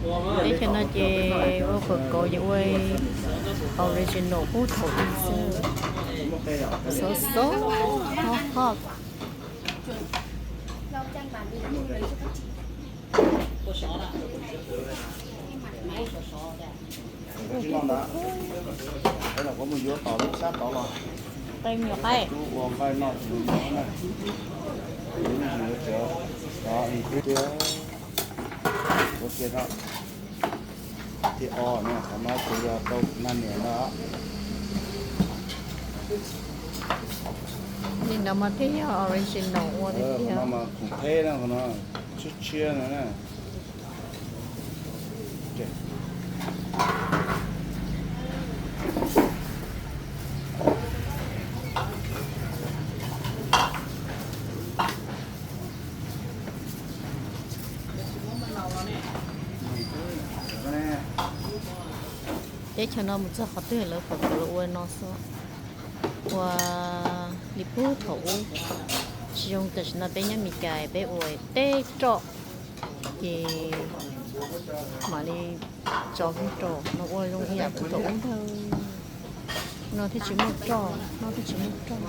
Teb chaws no ces ua pham kauv ces ua original pub thaum ub xwb. Xov xov hot hot. Qe me nyuam qaib. Li no mas thiaj yog original ua tiag tiag. Teb chaws no mus txog qhov twg lawv pham kauv los ua no xwb. Ua li puag thaum ub, tsis zoo tam sim no peb nyob Meskas peb ua teb roj ces mam li tso hauv rau no ua zoo ib yam puag thaum ub ntag. No thiaj tsis muaj roj, no thiaj tsis muaj roj.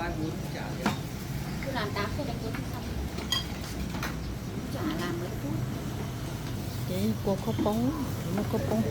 Ces kua khaub poob, muaj khaub poob.